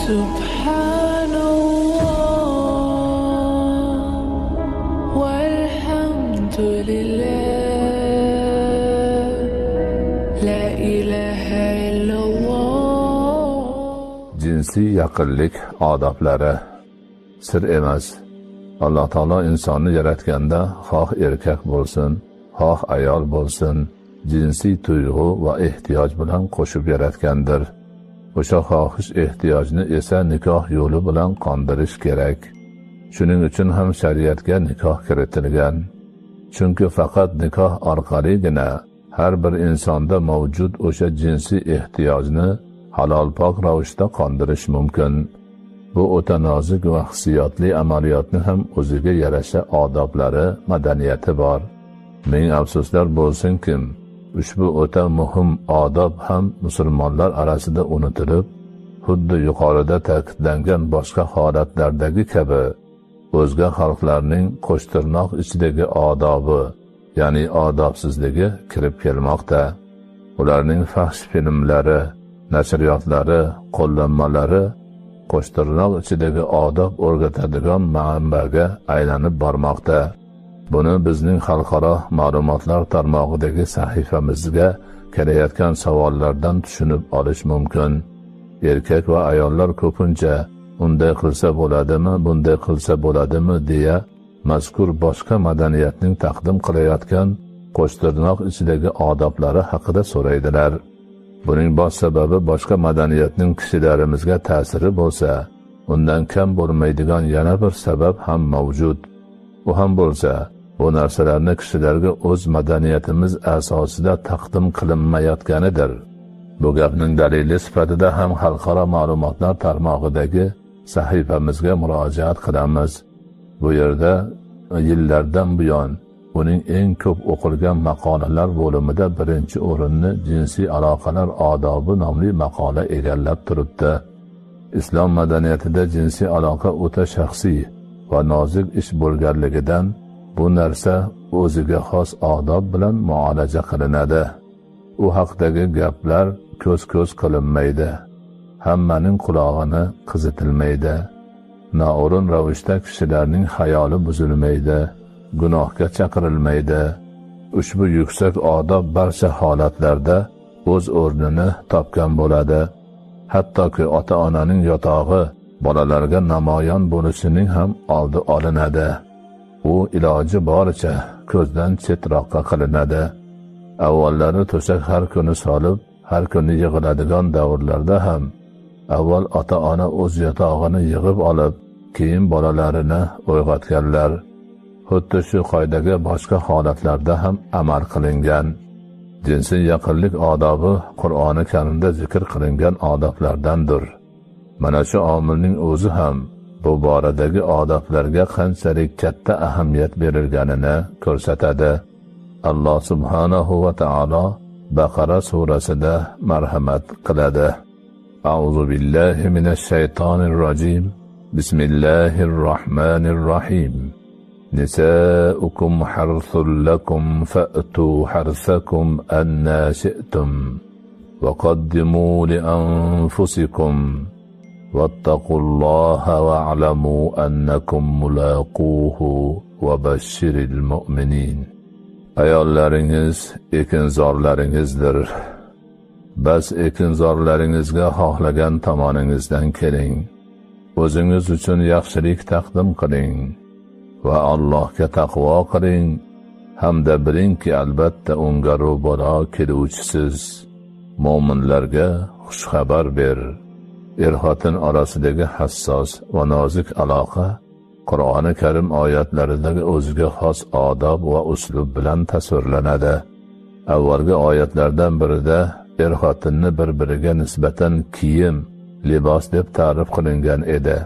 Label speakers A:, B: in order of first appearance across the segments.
A: سبحان الله والحمد لله لا إله إلا الله.
B: Jinsiy yaqinlik odoblari sir emas. Alloh taolo insonni yaratganda xoh erkak bo'lsin, xoh ayol bo'lsin, jinsiy tuyg'u va ehtiyoj bilan qo'shib yaratgandir. O'sha xohish ehtiyojni esa nikoh yo'li bilan qondirish kerak. Shuning uchun ham shariatga nikoh kiritilgan. Chunki faqat nikoh orqaligina har bir insonda mavjud o'sha jinsiy ehtiyojni halol pok ravishda qondirish mumkin. Bu o'ta nozik va hissiyotli amaliyotni ham o'ziga yarasha odoblari, madaniyati bor. Ming afsuslar bo'lsinkim, ushbu o'ta muhim odob ham musulmonlar orasida unutilib, xuddi yuqorida ta'kidlangan boshqa holatlardagi kabi o'zga xalqlarning qo'shtirnoq ichidagi odobi, ya'ni odobsizligi kirib kelmoqda. Ularning fahsh filmlari, nashriyotlari, qo'llanmalari qo'shtirnoq ichidagi odob o'rgatadigan manbaga aylanib bormoqda. Buni bizning xalqaro ma'lumotlar tarmog'idagi sahifamizga kelayotgan savollardan tushunib olish mumkin. Erkak va ayollar ko'pincha unday qilsa bo'ladimi, bunday qilsa bo'ladimi deya mazkur boshqa madaniyatning taqdim qilayotgan qo'shtirnoq ichidagi odoblari haqida so'raydilar. Buning bosh sababi boshqa madaniyatning kishilarimizga ta'siri bo'lsa, undan kam bo'lmaydigan yana bir sabab ham mavjud. U ham bo'lsa, bu narsalarni kishilarga o'z madaniyatimiz asosida taqdim qilinmayotganidir. Bu gapning dalili sifatida ham xalqaro ma'lumotlar tarmog'idagi sahifamizga murojaat qilamiz. Bu yerda yillardan buyon uning eng ko'p o'qilgan maqolalar bo'limida birinchi o'rinni jinsiy aloqalar odobi nomli maqola egallab turibdi. Islom madaniyatida jinsiy aloqa o'ta shaxsiy va nozik ish bo'lganligidan bu narsa o'ziga xos odob bilan muolaja qilinadi. U haqdagi gaplar ko'z-ko'z qilinmaydi. Hammaning qulog'ini qizitilmaydi. Noo'rin ravishda kishilarning xayoli buzilmaydi, gunohga chaqirilmaydi. Ushbu yuksak odob barcha holatlarda o'z o'rnini topgan bo'ladi. Hattoki ota-onaning yotog'i bolalarga namoyon bo'lishining ham oldi olinadi. U iloji boricha ko'zdan chetroqqa qilinadi. Avvallari to'shak har kuni solib, har kuni yig'iladigan davrlarda ham avval ota-ona o'z yotog'ini yig'ib olib, keyin bolalarini uyg'otganlar. Xuddi shu qoidaga boshqa holatlarda ham amal qilingan. Jinsiy yaqinlik odobi Qur'oni Karimda zikr qilingan odoblardandir. Mana shu omilning o'zi ham bu boradagi odoblarga qanchalik katta ahamiyat berilganini ko'rsatadi. Alloh subhanahu va taolo Baqara surasida marhamat qiladi. A'udhu billahi minash shaytonir rojim. Bismillahir rohmanir rohim. Nisaukum harthul lakum fa'tu harthakum anna shi'tum wa qaddimu li anfusikum wattaqullaha wa'lamu annakum mulaquhu wa bashshiril mu'minin. Ayollaringiz ekinzorlaringizdir. Bas ekinzorlaringizga xohlagan tomoningizdan keling. O'zingiz uchun yaxshilik taqdim qiling va Allohga taqvo qiling hamda bilingki albatta unga ro'baro keluvchisiz. Mo'minlarga xushxabar ber. Er-xotin orasidagi hassos va nozik aloqa Qur'oni Karim oyatlaridagi o'ziga xos odob va uslub bilan tasvirlanadi. Avvalgi oyatlardan birida er-xotinni bir-biriga nisbatan kiyim, libos deb ta'rif qilingan edi.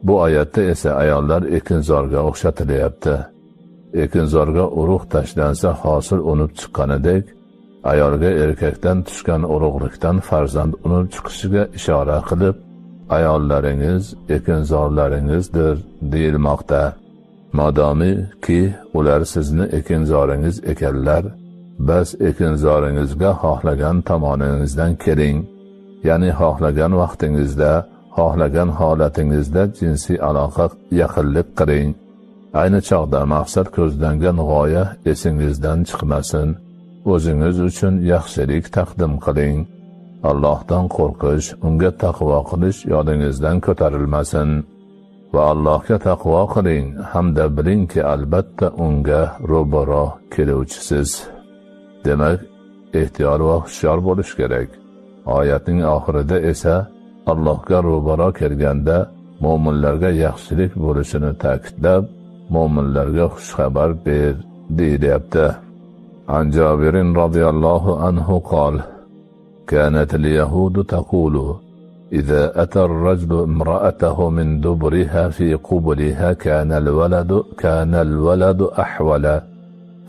B: Bu oyatda esa ayollar ekinzorga o'xshatilyapti. Ekinzorga urug' tashlansa hosil unib chiqqanidek, ayolga erkakdan tushgan urug'likdan farzand unib chiqishiga ishora qilib, ayollaringiz ekinzorlaringizdir deyilmoqda. Modomiki ular sizni ekinzoringiz ekanlar, bas ekinzoringizga xohlagan tomoningizdan keling, ya'ni xohlagan vaqtingizda, Xohlagan holatingizda jinsiy aloqa yaqinlik qiling. Ayni chog'da maqsad ko'zlangan g'oya esingizdan chiqmasin. O'zingiz uchun yaxshilik taqdim qiling. Allohdan qo'rqish, unga taqvo qilish yodingizdan ko'tarilmasin. Va Allohga taqvo qiling hamda bilingki, albatta unga ro'baro keluvchisiz. Demak, ehtiyot va hushyor bo'lish kerak. Oyatning oxirida esa Allohga ro'baro kelganda mo'minlarga yaxshilik bo'lishini ta'kidlab, mo'minlarga xushxabar ber deyilyapti. An Jabirin radhiyallohu anhu qol: كانت اليهود تقول: إذا أتى الرجل امرأته من دبرها في قبلها كان الولد أحول،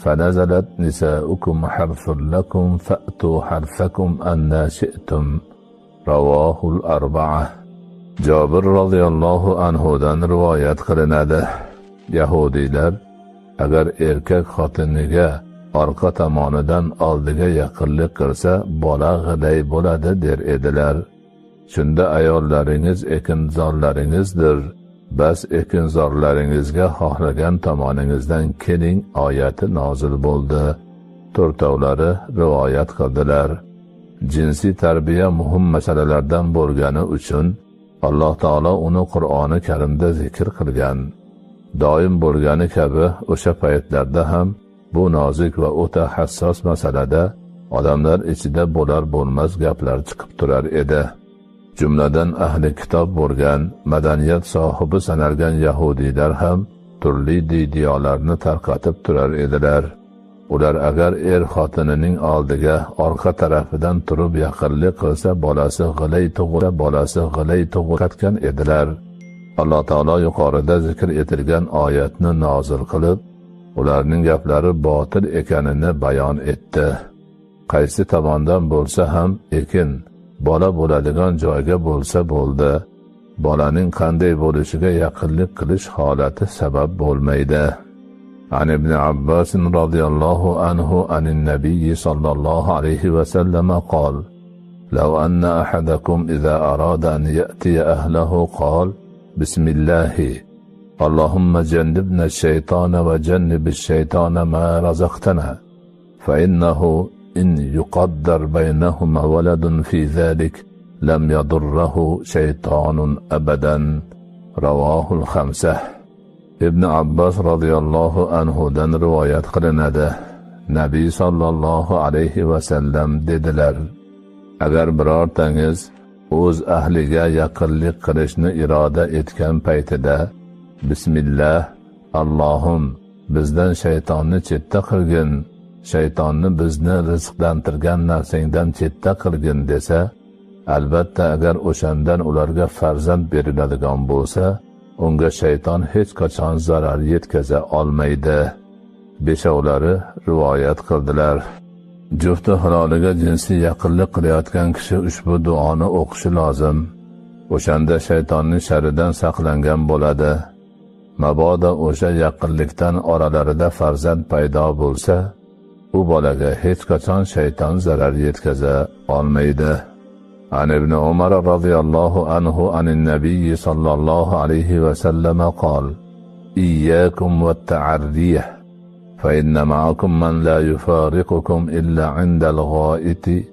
B: فنزلت: نساؤكم حرث لكم فأتوا حرثكم أنى شئتم. رواه الأربعة. Jabir radhiyallohu anhudan rivoyat qilinadi. Yahudiylar agar erkak xotiniga orqa tomonidan oldiga yaqinlik qilsa, bola g'ilay bo'ladi der edilar. Shunda ayollaringiz ekinzorlaringizdir. Bas ekinzorlaringizga xohlagan tomoningizdan keling oyati nozil bo'ldi. To'rtovlari rivoyat qildilar. Jinsiy tarbiya muhim masalalardan bo'lgani uchun Alloh taolo uni Qur'oni Karimda zikr qilgan. Doim bo'lgani kabi o'sha paytlarda ham bu nozik va o'ta hassos masalada odamlar ichida bo'lar bo'lmas gaplar chiqib turar edi. Jumladan ahli kitob bo'lgan, madaniyat sohibi sanalgan yahudiylar ham turli didiyolarni tarqatib turar edilar. Ular agar er xotinining oldiga orqa tarafidan turib yaqinlik qilsa, bolasi g'ilay tug'ilgan edilar. Alloh taolo yuqorida zikr etilgan oyatni nozil qilib, ularning gaplari botil ekanini bayon etdi. Qaysi tomondan bo'lsa ham ekin, bola bo'ladigan joyga bo'lsa bo'ldi. Bolaning qanday bo'lishiga yaqinlik qilish holati sabab bo'lmaydi. An ibn Abbas radhiyallohu anhu anin nabiy sallallohu alayhi va sallam qol: "Law anna ahadakum idza arada an ya'tiya ahlihi qol: Bismillah, Allahumma jannibna ash-shaytona va jannibish shaytona ma razaqtana, fa innahu in yuqaddar baynahuma waladun fi zalik lam yadurruhu shaytonun abadan." Ravahul xamsah. Ibn Abbas radhiyallohu anhu dan rivoyat qilinadi. Nabiy sallallohu alayhi va sallam dedilar: Agar birortangiz o'z ahliga yaqinlik qilishni iroda etgan paytida Bismillah, Allohim bizdan shaytonni chetda qilgin, shaytonni bizni rizqlantirgan narsangdan chetda qilgin desa, albatta agar o'shandan ularga farzand beriladigan bo'lsa, unga shayton hech qachon zarar yetkaza olmaydi. Beshovlari rivoyat qildilar. Jufti haloliga jinsiy yaqinlik qilayotgan kishi ushbu duoni o'qishi lozim. O'shanda shaytonning sharidan saqlangan bo'ladi. Mabodo o'sha yaqinlikdan oralarida farzand paydo bo'lsa, u bolaga hech qachon shayton zarar yetkaza olmaydi. An ibn Umar radhiyallohu anhu anin nabiy sallallohu alayhi va sallam qol: "Iyyakum wat-ta'arriyah, fa inna ma'akum man la yufariqukum illa 'inda al-g'a'iti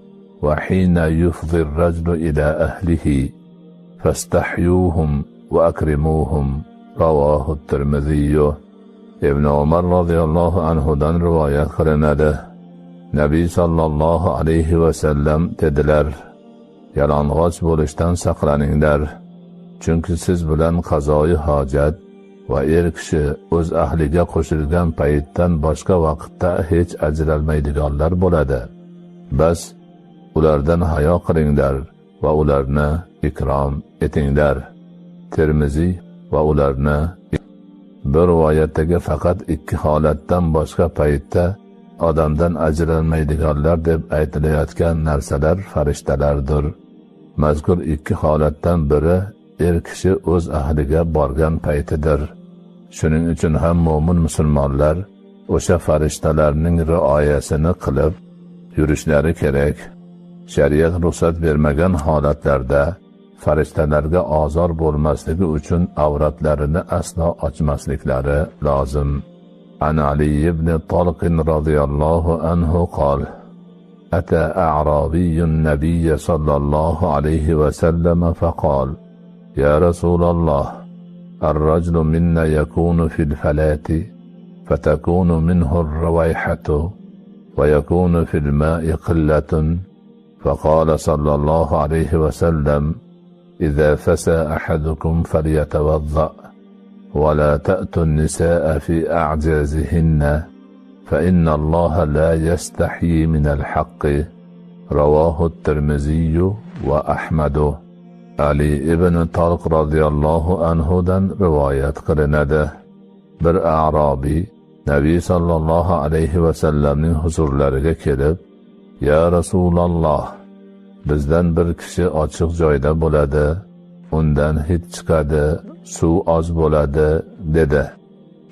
B: wa hina yufdi ar-rajulu ila ahlihi, fastahyuhum wa akrimuhum." Ravohu Tirmiziy. Ibn Umar radhiyallohu anhu dan rivoyat qilinadi. Nabiy sallallohu alayhi va sallam dedilar: Yalang'och bo'lishdan saqlaninglar, chunki siz bilan qazoyi hojat va er kishi o'z ahliga qo'shilgan paytdan boshqa vaqtda hech ajralmaydiganlar bo'ladi. Bas ulardan hayo qilinglar va ularni ikrom etinglar. Termiziy va ularni. Bir rivoyatdagi faqat ikki holatdan boshqa paytda odamdan ajralmaydiganlar deb aytilayotgan narsalar farishtalardir. Mazkur ikki holatdan biri er kishi o'z ahliga borgan paytidir. Shuning uchun ham mo'min musulmonlar o'sha farishtalarning rioyasini qilib yurishlari kerak. Shariat ruxsat bermagan holatlarda farishtalarga ozor bo'lmasligi uchun avratlarini aslo ochmasliklari lozim. An Ali ibn Tolq radhiyallohu anhu qol: أتى أعرابي النبي صلى الله عليه وسلم فقال: يا رسول الله، الرجل منا يكون في الفلاة فتكون منه الرويحة ويكون في الماء قلة. فقال صلى الله عليه وسلم: إذا فسى أحدكم فليتوضأ، ولا تأتوا النساء في أعجازهن، فإن الله لا يستحيي من الحق. رواه الترمذي وأحمد. Ali ibn Tolq radhiyallohu anhudan rivoyat qilinadi. Bir a'robiy Nabiy sallallohu alayhi va sallamning huzurlariga kelib: "Ya Rasululloh, bizdan bir kishi ochiq joyda bo'ladi, undan hid chiqadi, suv oz bo'ladi", dedi.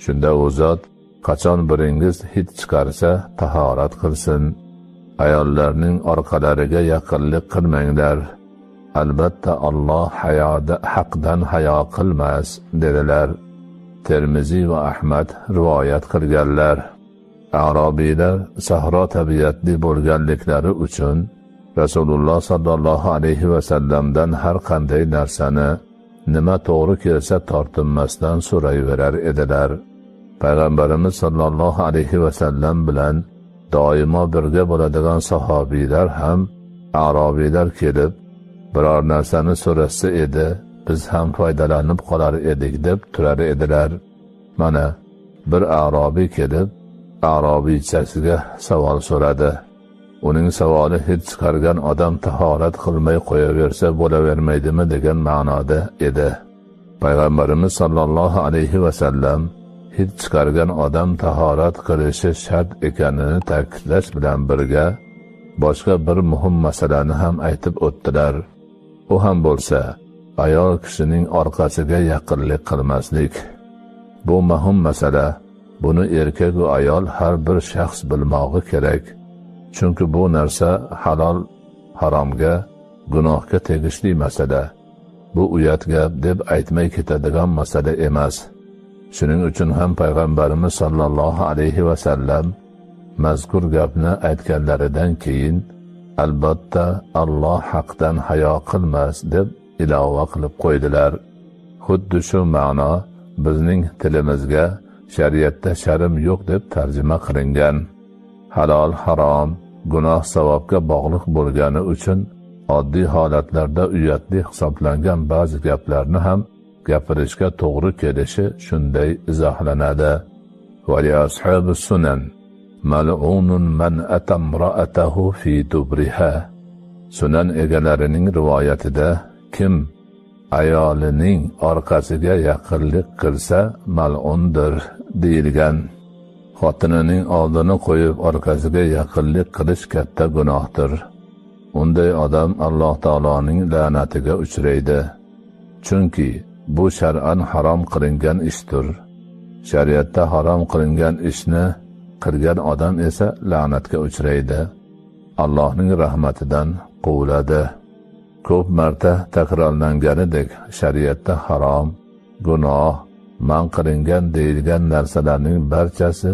B: Shunda u zot: "Qachon biringiz hid chiqarsa, tahorat qilsin. Ayollarning orqalariga yaqinlik qilmanglar. Albatta Alloh haqdan hayo qilmas", dedilar. Termiziy va Ahmad rivoyat qilganlar. Arabiylar sahro tabiatli bo'lganliklari uchun Rasululloh sallallohu alayhi va sallamdan har qanday narsani nima to'g'ri kelsa tortinmasdan so'rayverar edilar. Payg'ambarimiz sallallohu alayhi va sallam bilan doimo birga bo'ladigan sahobiylar ham arabiylar kelib biror narsani so'rashsa edi, biz ham foydalanib qolar edik deb turar edilar. Mana bir arobiy kelib arobiychasiga savol so'radi. Uning savoli hid chiqargan odam tahorat qilmay qo'yaversa bo'lavermaydimi degan ma'noda edi. Payg'ambarimiz sallallohu alayhi va sallam hid chiqargan odam tahorat qilishi shart ekanini ta'kidlash bilan birga boshqa bir muhim masalani ham aytib o'tdilar. U ham bo'lsa ayol kishining orqasiga yaqinlik qilmaslik. Bu muhim masala. Buni erkak va ayol har bir shaxs bilmog'i kerak. Chunki bu narsa halol haromga, gunohga tegishli masala. Bu uyat gap deb aytmay ketadigan masala emas. Shuning uchun ham Payg'ambarimiz sallallohu alayhi va sallam mazkur gapni aytganlaridan keyin albatta Alloh haqdan hayo qilmas deb ilova qilib qo'ydilar. Xuddi shu ma'no bizning tilimizga shariatda sharm yo'q deb tarjima qilingan. Halol, harom, gunoh, savobga bog'liq bo'lgani uchun oddiy holatlarda uyatli hisoblangan ba'zi gaplarni ham gapirishga to'g'ri kelishi shunday izohlanadi. Va li ashabis sunan mal'unun man ata imra'atahu fi dubriha. Sunan egalarining rivoyatida kim ayolining orqasiga yaqinlik qilsa mal'undir deyilgan. Xotinining oldini qo'yib orqasiga yaqinlik qilish katta gunohdir. Unday odam Alloh taoloning la'natiga uchraydi. Chunki bu shar'an harom qilingan ishdir. Shariatda harom qilingan ishni qilgan odam esa la'natga uchraydi. Allohning rahmatidan quviladi. Ko'p marta takrorlanganidek shariatda harom, gunoh, man qilingan deyilgan narsalarning barchasi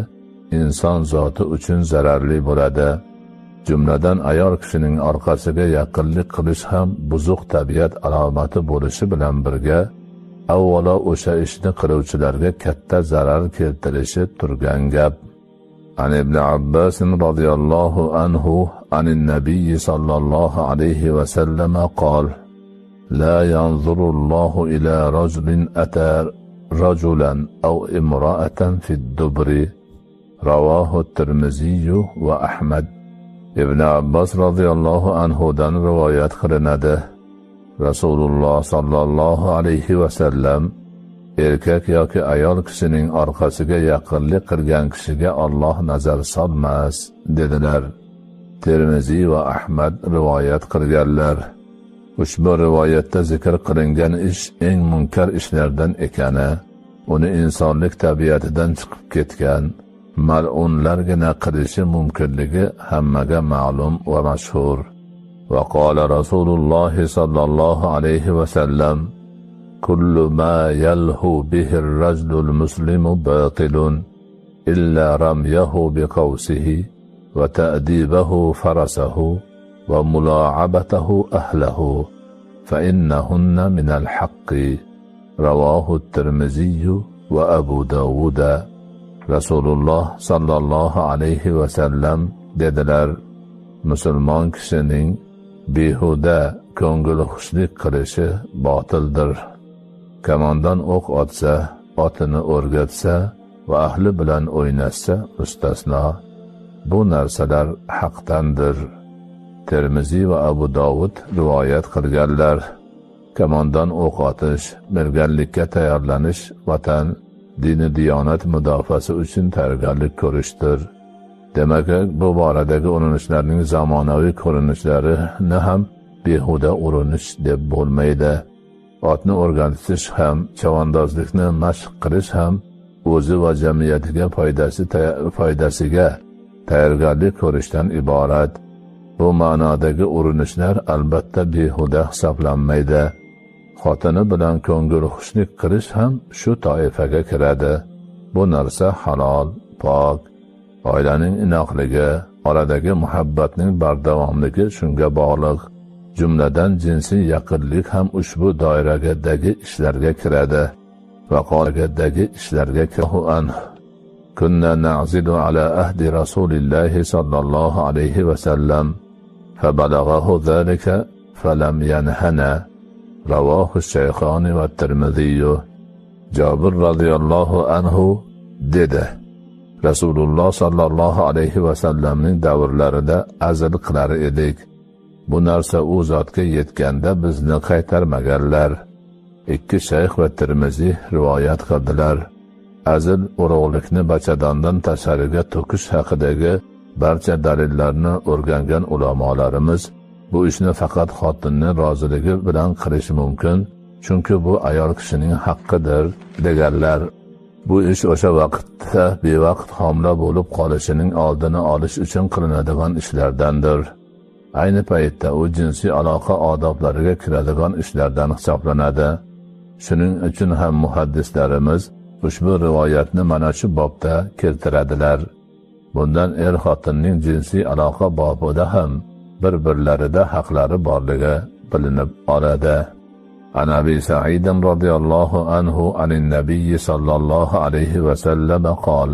B: inson zoti uchun zararli bo'ladi. Jumladan ayol kishining orqasiga yaqinlik qilish ham buzuq tabiat alomati bo'lishi bilan birga avvalo o'sha ishni qiluvchilarga katta zarar keltirishi turgan gap. An Ibn Abbas radhiyallohu anhu anin nabiy sallallohu alayhi va sallam qol: La yanzurullohu ila rajulin ata rajulan aw imra'atan fi ad-dubri. Rawahu at-Tirmiziy va Ahmad. Ibn Abbas radhiyallohu anhu dan rivoyat qilinadi. Rasululloh sallallohu alayhi va sallam erkak yoki ayol kishining orqasiga yaqinlik qilgan kishiga Alloh nazar solmas dedilar. Termiziy va Ahmad rivoyat qilganlar. Ushbu rivoyatda zikr qilingan ish eng munkar ishlardan ekani, uni insonlik tabiatidan chiqib ketgan mal'unlargina qilishi mumkinligi hammaga ma'lum va mashhur. وقال رسول الله صلى الله عليه وسلم: كل ما يلهو به الرجل المسلم باطل إلا رميه بقوسه وتأديبه فرسه وملاعبته أهله فإنهن من الحق. رواه الترمذي وأبو داود. Rasululloh sallallohu alayhi vasallam dedilar: musulmon kishining behuda ko'ngilxushlik qilishi botildir. Kamondan o'q otsa, otini o'rgatsa va ahli bilan o'ynashsa mustasno. Bu narsalar haqdandir. Termiziy va Abu Dovud rivoyat qilganlar. Kamondan o'q otish, merganlikka tayyorlanish vatan, dini diyonat mudofaasi uchun tayyorgarlik ko'rishdir. Demak, bu boradagi urinishlarning zamonaviy ko'rinishlarini ham behuda urinish deb bo'lmaydi. Otni o'rgatish ham, chavandozlikni mashq qilish ham o'zi va jamiyatiga foydasiga tayyorgarlik ko'rishdan iborat. Bu ma'nodagi urinishlar albatta behuda hisoblanmaydi. Xotini bilan ko'ngilxushlik qilish ham shu toifaga kiradi. Bu narsa halol, pok. Oilaning inoqligi, oradagi muhabbatning bardavomligi shunga bog'liq. Jumladan jinsiy yaqinlik ham ushbu doiradagi ishlarga kiradi. Va qoladagi ishlarga kiradi. Kunna na'zilu ala ahdi Rasulillahi sallallohu alayhi va sallam fabalaghahu zalika falam yanhana. Ravohu Shayxoni va Termiziy. Jobir radhiyallohu anhu dedi: Rasululloh sallallohu alayhi va sallamning davrlarida azl qilar edik. Bu narsa u zotga yetganda bizni qaytarmaganlar. Ikki shayx va Termiziy rivoyat qildilar. Azl urug'likni bachadondan tashqariga to'kish haqidagi barcha dalillarni o'rgangan ulamolarimiz bu ishni faqat xotinning roziligi bilan qilish mumkin, chunki bu ayol kishining haqqidir deganlar. Bu ish o'sha vaqtda bevaqt homila bo'lib qolishining oldini olish uchun qilinadigan ishlardandir. Ayni paytda u jinsiy aloqa odoblariga kiradigan ishlardan hisoblanadi. Shuning uchun ham muhaddislarimiz ushbu rivoyatni mana shu bobda keltiradilar. Bundan er-xotinning jinsiy aloqa bobida ham bir-birlarida haqlari borligi bilinib oladi. An Abi Sa'id radhiyallohu anhu anin nabiy sallallohu alayhi va sallam qol: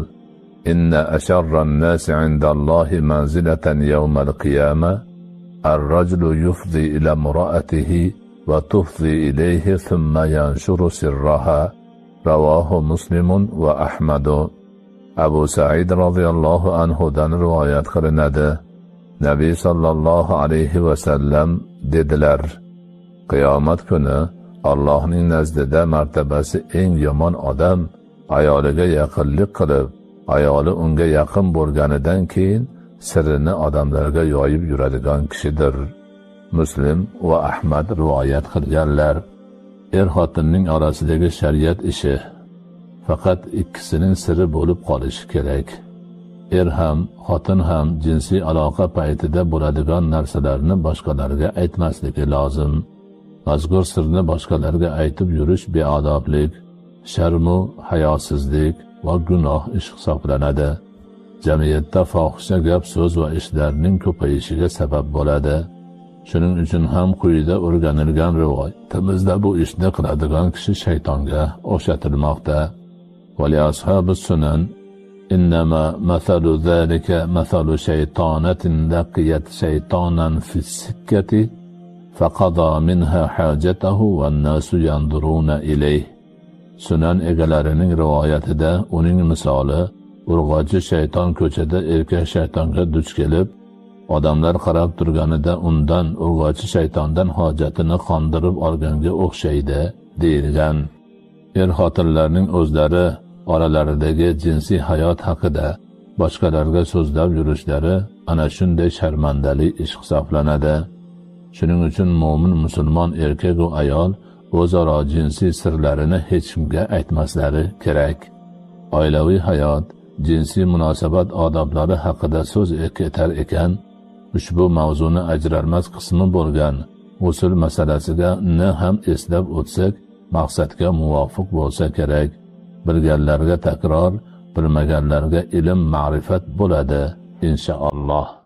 B: Inna asharra an-nasi 'inda Allohi manzilatan yawmal qiyamah ar-rajulu yufdi ila imra'atihi va tufdi ilayhi thumma yanshuru sirraha. Ravohu Muslimun va Ahmad. Abu Sa'id radhiyallohu anhu dan rivoyat qilinadi. Nabiy sallallohu alayhi va sallam dedilar: Qiyomat kuni Allohning nazdida martabasi eng yomon odam ayoliga yaqinlik qilib, ayoli unga yaqin bo'lganidan keyin sirrini odamlarga yoyib yuradigan kishidir. Muslim va Ahmad rivoyat qilganlar. Er-xotinning orasidagi shariat ishi faqat ikkisining siri bo'lib qolishi kerak. Er ham, xotin ham jinsiy aloqa paytida bo'ladigan narsalarni boshqalarga aytmasligi lozim. Mazkur sirni boshqalarga aytib yurish beodoblik, sharmu hayosizlik va gunoh ish hisoblanadi. Jamiyatda fohisha gap so'z va ishlarning ko'payishiga sabab bo'ladi. Shuning uchun ham quyida o'rganilgan rivoyatimizda bu ishni qiladigan kishi shaytonga o'xshatilmoqda. Vali ashabus sunan innama masalu zalika masalu shaytonatin laqiyat shaytonan fi sikkati faqada minha hajatahu wan nasu yanzuruna ilayh. Sunan egalarining rivoyatida uning misoli urg'ochi shayton ko'chada erkak shaytonga duch kelib, odamlar qarab turganida undan urg'ochi shaytondan hojatini qondirib olganga o'xshaydi deyilgan. Er-xotinlarning o'zlari oralaridagi jinsiy hayot haqida boshqalarga so'zlab yurishlari ana shunday sharmandali ish hisoblanadi. Shuning uchun mo'min musulmon erkak va ayol o'zaro jinsiy sirlarini hech kimga aytmaslari kerak. Oilaviy hayot, jinsiy munosabat odoblari haqida so'z ketar ekan, Ushbu mavzuni ajralmas qismi bo'lgan g'usul masalasiga ni ham eslab o'tsak, maqsadga muvofiq bo'lsa kerak. Bilganlarga takror, bilmaganlarga ilm ma'rifat bo'ladi, inshaalloh.